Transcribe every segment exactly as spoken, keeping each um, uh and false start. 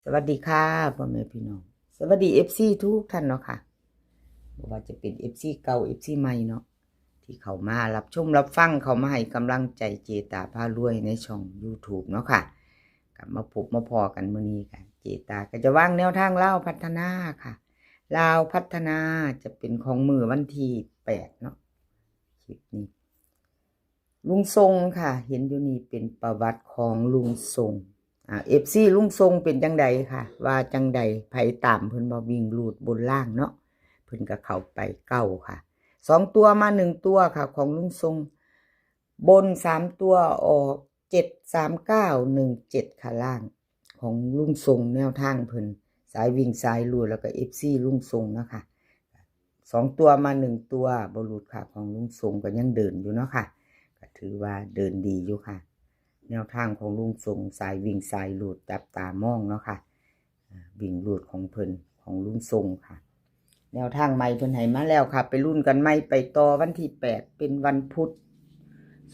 สวัสดีค่ะพ่อแม่พี่น้อง สวัสดี เอฟซี ทุกท่านเนาะค่ะ บ่ว่าจะเป็น เอฟซี เก่า เอฟซี ใหม่เนาะ ที่เข้ามารับชมรับฟัง เข้ามาให้กำลังใจเจตาพารวยในช่อง YouTube เนาะค่ะ กลับมาพบมาพ้อกันมื้อนี้ค่ะ เจตาก็จะวางแนวทางลาวพัฒนาค่ะ ลาวพัฒนาจะเป็นของมื้อวันที่แปดเนาะ คลิปนี้ ลุงทรงค่ะ เห็นอยู่นี่เป็นประวัติของลุงทรง อ่า เอฟซี ลุงทรงเป็นจังใดค่ะ ว่าจังใด ไผตามเพิ่นบ่ วิ่งรูดบนล่างเนาะ เพิ่นก็เข้าไปเก้าค่ะ สองตัวมาหนึ่งตัวค่ะ ของลุงทรง บนสามตัวออก เจ็ดสามเก้า หนึ่งเจ็ด ค่ะ ล่าง ของลุงทรง แนวทางเพิ่น สายวิ่งสายรูด แล้วก็ เอฟซี ลุงทรงนะคะ สองตัวมาหนึ่งตัวบ่หลุดค่ะ ของลุงทรงก็ยังเดินอยู่เนาะค่ะ ก็ถือว่าเดินดีอยู่ค่ะ แนวทางของลุงทรง สายวิ่งสายรูด จับตามองเนาะค่ะ อ่า วิ่งรูดของเพิ่น ของลุงทรงค่ะ แนวทางใหม่เพิ่นให้มาแล้วค่ะ ไปลุ้นกันใหม่ ไปต่อวันที่แปด เป็นวันพุธ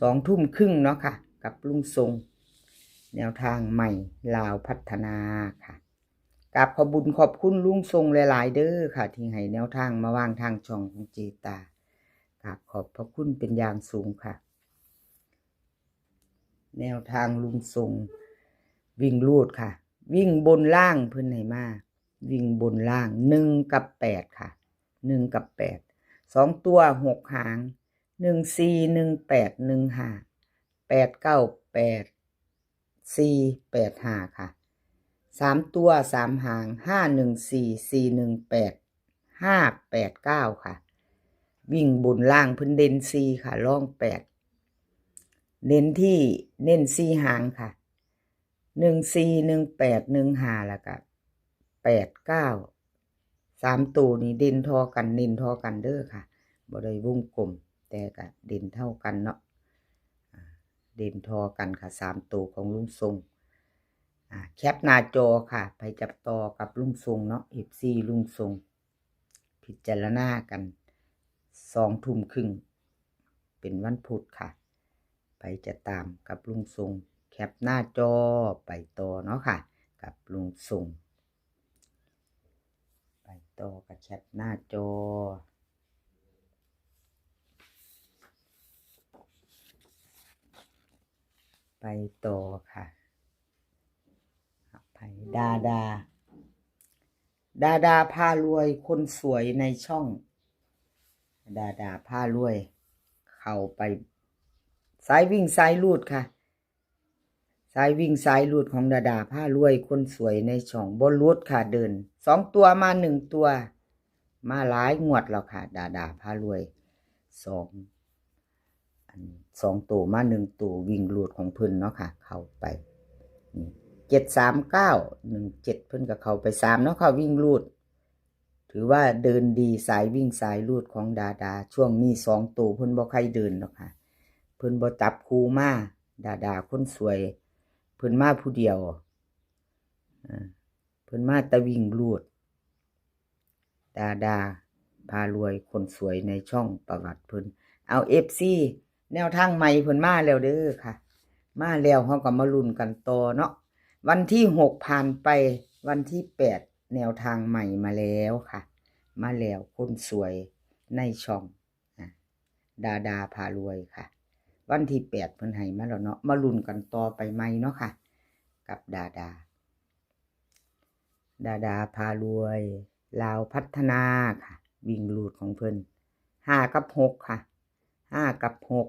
สองทุ่มครึ่งเนาะค่ะ กับลุงทรง แนวทางใหม่ลาวพัฒนาค่ะ กราบขอบบุญขอบคุณลุงทรงหลายๆ เด้อค่ะ ที่ให้แนวทางมาวางทางช่องของเจตา กราบขอบพระคุณเป็นอย่างสูงค่ะ แนวทางลุงทรง วิ่งรูดค่ะ วิ่งบนล่างเพิ่นให้มา วิ่งบนล่าง หนึ่งกับแปดค่ะ หนึ่งกับแปด สองตัวหกหาง หนึ่งสี่ หนึ่งแปด หนึ่งห้า แปดเก้า แปดสี่ แปดห้า ค่ะ สามตัวสามหาง ห้าหนึ่งสี่ สี่หนึ่งแปด ห้าแปดเก้า ค่ะ วิ่งบนล่างเพิ่นเด่นสี่ค่ะ รองแปด เน้นที่ เน้นสี่หางค่ะ หนึ่งสี่ หนึ่งแปด หนึ่งห้า แล้วก็ แปดเก้า สามตัวนี้เด่นท่อกัน เน้นท่อกันเด้อค่ะ บ่ได้วงกลม แต่ก็เด่นเท่ากันเนาะ อ่า เด่นท่อกันค่ะ สามตัวของลุงทรง อ่า แคปหน้าจอค่ะ ไผจับต่อกับลุงทรงเนาะ เอฟซี ลุงทรง พิจารณากัน สองทุ่มครึ่ง เป็นวันพุธค่ะ ไผจะตามกับลุงทรง แคปหน้าจอไปต่อเนาะค่ะ กับลุงทรง ไปต่อกับแคปหน้าจอ ไปต่อค่ะ ไป ดาดา ดาดาพารวยคนสวยในช่อง ดาดาพารวย เข้าไป สายวิ่งสายรูดค่ะ สายวิ่งสายรูดของดาดาพารวยคนสวยในช่อง บ่หลุดค่ะ เดิน สองตัวมาหนึ่งตัว มาหลายงวดแล้วค่ะ ดาดาพารวย สอง อัน สองตัวมาหนึ่งตัว วิ่งรูดของเพิ่นเนาะค่ะ เข้าไป นี่ เจ็ดสามเก้า หนึ่งเจ็ด เพิ่นก็เข้าไปสามเนาะค่ะ วิ่งรูด ถือว่าเดินดี สายวิ่งสายรูดของดาดา ช่วงนี้สองตัวเพิ่นบ่ใครเดินหรอกค่ะ เพิ่นบ่จับคู่มา ดาดาคนสวย เพิ่นมาผู้เดียว อ่า เพิ่นมาแต่วิ่งรูด ดาดาพารวยคนสวยในช่องประวัติเพิ่น เอา เอฟซี แนวทางใหม่เพิ่นมาแล้วเด้อค่ะ มาแล้วเฮาก็มาลุ้นกันต่อเนาะ วันที่หกผ่านไป วันที่แปด แนวทางใหม่มาแล้วค่ะ มาแล้วคนสวยในช่อง อ่ะ ดาดาพารวยค่ะ วันที่แปดเพิ่นให้มาแล้วเนาะ มาลุ้นกันต่อไปใหม่เนาะค่ะ กับดาดา ดาดาพารวย ลาวพัฒนาค่ะ วิ่งรูดของเพิ่น ห้ากับหกค่ะ ห้ากับหก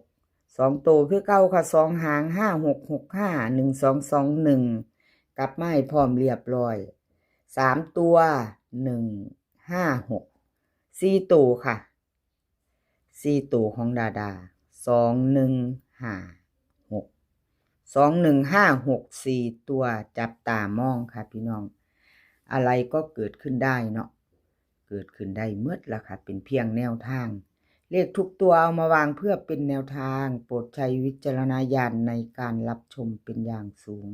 สองตัวคือเก่าค่ะ สองหาง ห้าหกหกห้า หนึ่งสองสองหนึ่ง กลับมาให้พร้อมเรียบร้อย สามตัว หนึ่งห้าหก สี่ตัวค่ะ สี่ตัวของดาดา สองหนึ่งห้าหก สองหนึ่งห้าหก สี่ตัว จับตามองค่ะพี่น้อง อะไรก็เกิดขึ้นได้เนาะ เกิดขึ้นได้หมดล่ะค่ะ เป็นเพียงแนวทาง เลขทุกตัวเอามาวางเพื่อเป็นแนวทาง โปรดใช้วิจารณญาณในการรับชมเป็นอย่างสูง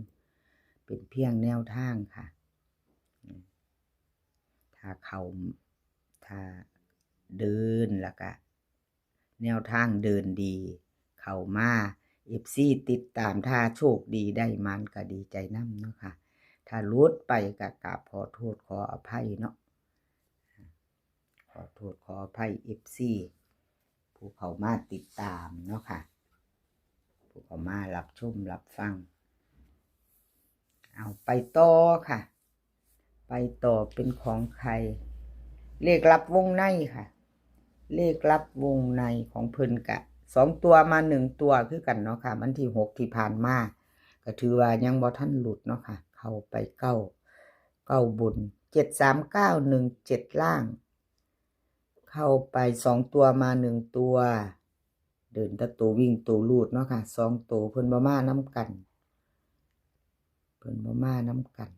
เป็นเพียงแนวทางค่ะ ถ้าเข้า ถ้าเดินแล้วก็ แนวทางเดินดี เข้ามา เอฟซี ติดตาม ถ้าโชคดีได้หมานก็ดีใจนำเนาะค่ะ ถ้าหลุดไปก็กราบขอโทษขออภัยเนาะ ขอโทษขออภัย เอฟซี ผู้เข้ามาติดตามเนาะค่ะ ผู้เข้ามารับชมรับฟัง เอาไปต่อค่ะ ไปต่อเป็นของใคร เลขลับวงในค่ะ เลขลับวงในของเพิ่นกะ สองตัวมาหนึ่งตัวคือกันเนาะค่ะ วันที่หกที่ผ่านมา ก็ถือว่ายังบ่ทันหลุดเนาะค่ะ เข้าไปเก้า เก้าบน เจ็ดสามเก้า หนึ่งเจ็ดล่าง เข้าไปสองตัวมาหนึ่งตัว เดินแต่ตัววิ่งตัวรูดเนาะค่ะ สองตัวเพิ่นบ่มานำกัน เพิ่นบ่มานำกัน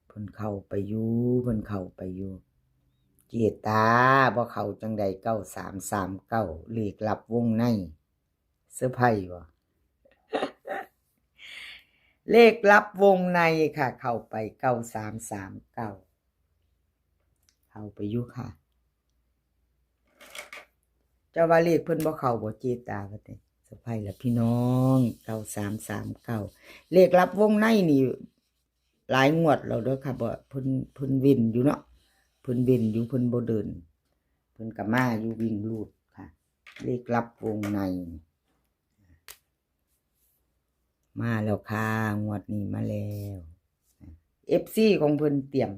เพิ่นเข้าไปอยู่ เพิ่นเข้าไปอยู่ เจตา บ่เข้าจังใด เก้าสามสามเก้า เลขลับวงใน เซอร์ไพรส์บ่ เลขลับวงในค่ะ เข้าไป เก้าสามสามเก้า เข้าไปอยู่ค่ะ เจ้าว่าเลขเพิ่นบ่เข้าบ่ เจตา ว่าแต่ เซอร์ไพรส์ละพี่น้อง เก้าสามสามเก้า เลขลับวงในนี่ หลายงวดแล้วเด้อค่ะ บ่ เพิ่น เพิ่นเว้นอยู่เนาะ เพิ่นเว้นอยู่ เพิ่นบ่เดิน เพิ่นก็มาอยู่วิ่งรูดค่ะ เลขลับวงใน มาแล้วค่ะ งวดนี้มาแล้ว เอฟซี ของเพิ่นเตรียม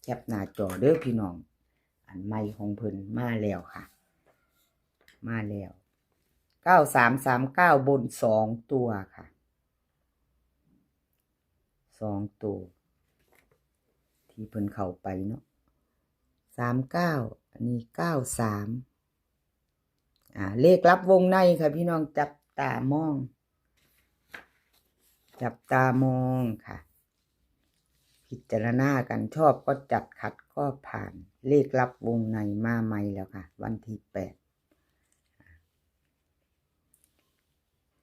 แคปหน้าจอเด้อพี่น้อง อันใหม่ของเพิ่นมาแล้วค่ะ มาแล้ว เก้าสามสามเก้า บนสองตัวค่ะ สองตัว ที่เพิ่นเข้าไปเนาะ สามเก้า อันนี้ เก้าสาม อ่า เลขลับวงในค่ะพี่น้อง จับตามอง จับตามองค่ะ พิจารณากัน ชอบก็จัด ขัดก็ผ่าน เลขลับวงในมาใหม่แล้วค่ะ วันที่แปด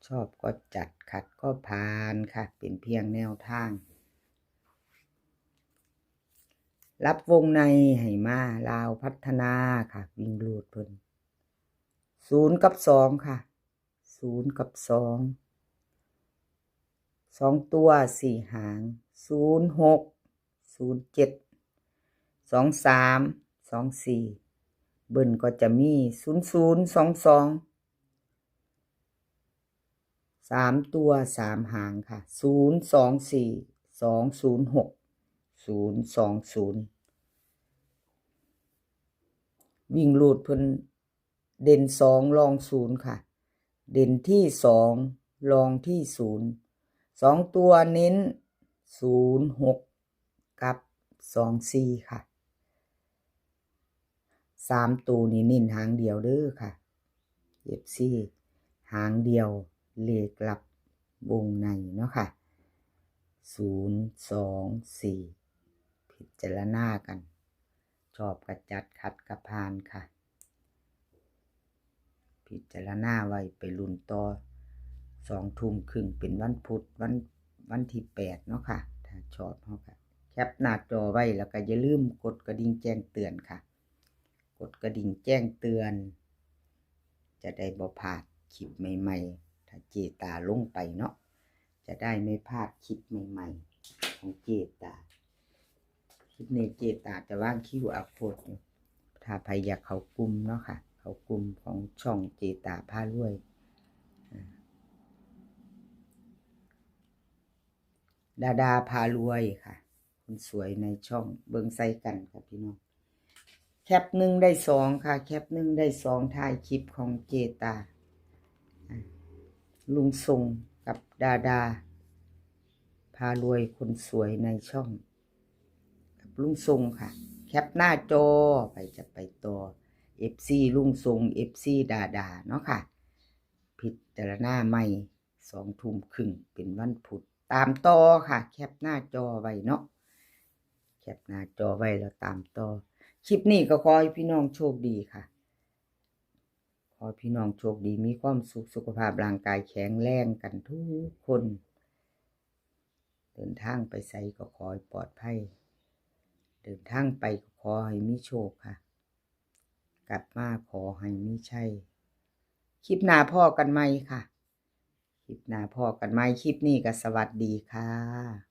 ชอบก็จัด ขัดก็ผ่านค่ะ เป็นเพียงแนวทาง ลับวงในให้มา ลาวพัฒนาค่ะ วิ่งรูดเพิ่น ศูนย์กับสองค่ะ ศูนย์กับสอง สองตัวสี่หาง ศูนย์หก ศูนย์เจ็ด สองสาม สองสี่ เบิ้ลก็จะมี ศูนย์ศูนย์ สองสอง สามตัวสามหางค่ะ ศูนย์สองสี่ สองศูนย์หก ศูนย์สองศูนย์ วิ่งรูดเพิ่น เด่นสอง รองศูนย์ค่ะ เด่นที่สอง รองที่ศูนย์ สองตัวเน้น ศูนย์หก กับ สองสี่ ค่ะ สามตัวนี้เน้นหางเดียวเด้อค่ะ เอฟซี หางเดียว เลขลับวงในเนาะค่ะ ศูนย์สองสี่ พิจารณากัน ชอบกะจัด ขัดกะผ่านค่ะ พิจารณาไว้ ไปลุ้นต่อ สองทุ่มครึ่ง เป็นวันพุธ วัน วันที่แปดเนาะค่ะ ถ้าชอบเฮาก็แคปหน้าจอไว้ แล้วก็อย่าลืมกดกระดิ่งแจ้งเตือนค่ะ กดกระดิ่งแจ้งเตือน จะได้บ่พลาดคลิปใหม่ๆ ถ้าเจตาลงไปเนาะ จะได้ไม่พลาดคลิปใหม่ๆ ของเจตา คลิปนี้เจตาจะวาง คิวอาร์ โค้ด อยู่ ถ้าใครอยากเข้ากลุ่มเนาะค่ะ เข้ากลุ่มของช่องเจตาพารวย อ่า ดาดาพารวยค่ะ คนสวยในช่อง เบิ่งใส่กันค่ะพี่น้อง แคปหนึ่งได้สองค่ะ แคปหนึ่งได้สอง ท้ายคลิปของเจตา อ่ะ ลุงทรงกับดาดาพารวย คนสวยในช่อง กับลุงทรงค่ะ แคปหน้าจอ ไปจะไปต่อ เอฟซี ลุงทรง เอฟซี ดาดาเนาะค่ะ พิจารณาใหม่ สองทุ่มครึ่ง เป็นวันพุธ ตามต่อค่ะ แคปหน้าจอไว้เนาะ แคปหน้าจอไว้แล้วตามต่อ คลิปนี้ก็ขอให้พี่น้องโชคดีค่ะ ขอให้พี่น้องโชคดี มีความสุข สุขภาพร่างกายแข็งแรงกันทุกคน เดินทางไปไสก็ขอให้ปลอดภัย เดินทางไปก็ขอให้มีโชคค่ะ กลับมาขอให้มีชัย คลิปหน้าพ้อกันใหม่ค่ะ คลิปหน้าพ้อกันใหม่ คลิปนี้ก็สวัสดีค่ะ